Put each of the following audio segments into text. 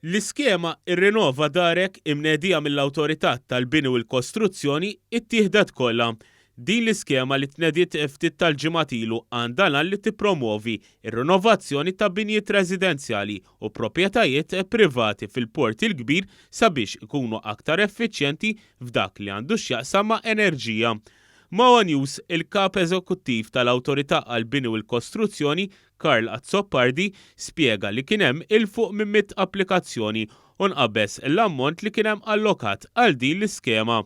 L-iskema Irrinova Darek imnedija mill-Awtorità tal-Bini u l-Kostruzzjoni ittieħdet kollha. Din l-iskema li tnediet ftit tal-ġimgħat ilu għandha l-għan li tippromwovi r-rinovazzjoni ta' binjiet residenzjali u proprjetajiet privati fil-Port il-Kbir sabiex ikunu aktar effiċjenti f'dak li għandu x'jaqsam ma' enerġija. Ma' one News, il-Kap Eżekuttiv tal-Awtorità għall-Bini u l-Kostruzzjoni, Karl Azzopardi, spjega li kien hemm 'il fuq minn 100 applikazzjoni u nqabeż l-ammont li kien hemm allokat għal din l-iskema.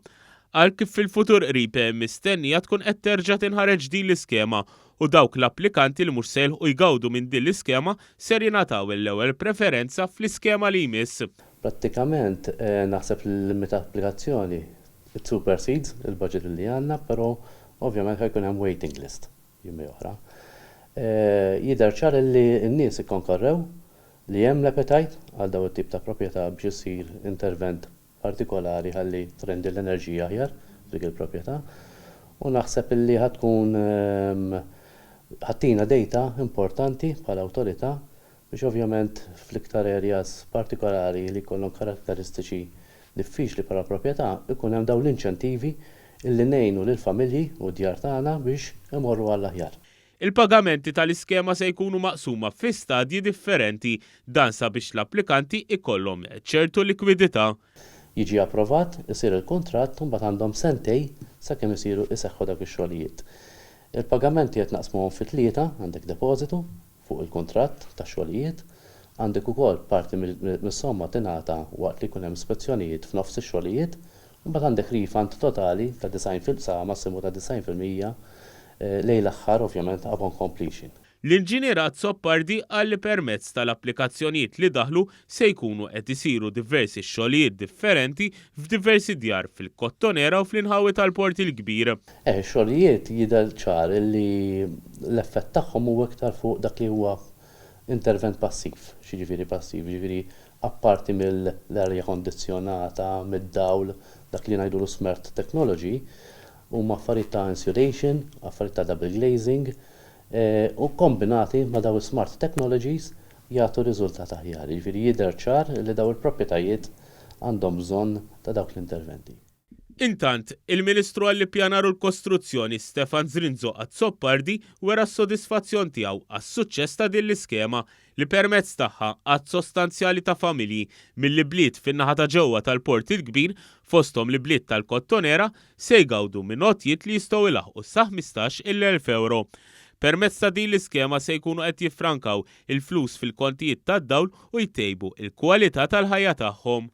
Qal kif fil-futur qrib mistennija tkun qed terġa' tinħareġ din l-iskema u dawk l-applikanti li mhux se jilħqu jgawdu minn din l-iskema ser jingħataw l-ewwel preferenza fl-iskema li jmiss. Prattikament naħseb li l-limit ta' applikazzjoni it supersedes il-budget li għandna, però ovvjament ħa jkun hemm waiting list jumej oħra. Jidher ċar li n-nies ikkonkorrew, li hemm l-appetite għal dawn it-tip ta' proprjetà biex isir intervent partikolari ħalli trendi l-enerġija aħjar f'dik il-proprjetà u naħseb illi ħa tkun ħa ttina data importanti bħala awtorità biex ovvjament fl-iktar areas partikolari li jkollhom karatteristiċi diffiċli bħala proprjetà jkun hemm dawn l-inċentivi illi ngħinu lill-familji u d-djar tagħna biex imorru għall-aħjar. Il-pagamenti tal-iskema se jkunu maqsuma fi stadji differenti, dan sabiex l-applikanti jkollhom ċertu likwidità. Jiġi approvat, isir il-kuntratt u mbagħad għandhom sentejn sakemm isiru iseħħu dawk ix-xogħlijiet. Il-pagamenti qed naqsmuhom fi tlieta, għandek depożitu, fuq il-kuntratt tax-xogħlijiet. Għandek ukoll parti mis-somma tingħata waqt li jkun hemm spezzjonijiet f'nofs ix-xogħlijiet. U mbagħad għandek refund totali ta' 90 fil sa massimu ta' 90% lejn l-aħħar ovvjament upon completion. L-Inġinier Azzopardi qal li permezz tal-applikazzjonijiet li daħlu se jkunu qed isiru diversi xogħlijiet differenti f'diversi djar fil-Kottonera u fl-inħawi tal-Port il-Kbir. Eh, ix-xogħlijiet jidher ċar li l-effett tagħhom huwa iktar fuq dak li huwa intervent passiv. X'jiġifieri passiv? Jiġifieri apparti mill-arja kondizzjonata, mid-dawl, dak li ngħidulu smart technology, huma affarijiet ta' insulation, affarijiet ta' double glazing, u kombinati ma' dawn is-smart technologies jagħtu riżultat aħjar. Jiġifieri jidher ċar li dawn il-proprjetajiet għandhom bżonn ta' dawk l-interventi. Intant, il-Ministru għall-Ippjanar u l-Kostruzzjoni Stefan Zrinzo Azzopardi wera s-sodisfazzjon tiegħu għas-suċċess ta' din l-iskema li permezz tagħha għadd sostanzjali ta' familji mill-ibliet fin-naħa ta' ġewwa tal-Port il-Kbir, fosthom l-ibliet tal-Kottonera, se jgawdu minn għotjiet li jistgħu jlaħħqu sa 15-il elf ewro. Permezz ta' din l-iskema se jkunu qed jiffrankaw il-flus fil-kontijiet tad-dawl u jtejbu l-kwalità tal-ħajja tagħhom.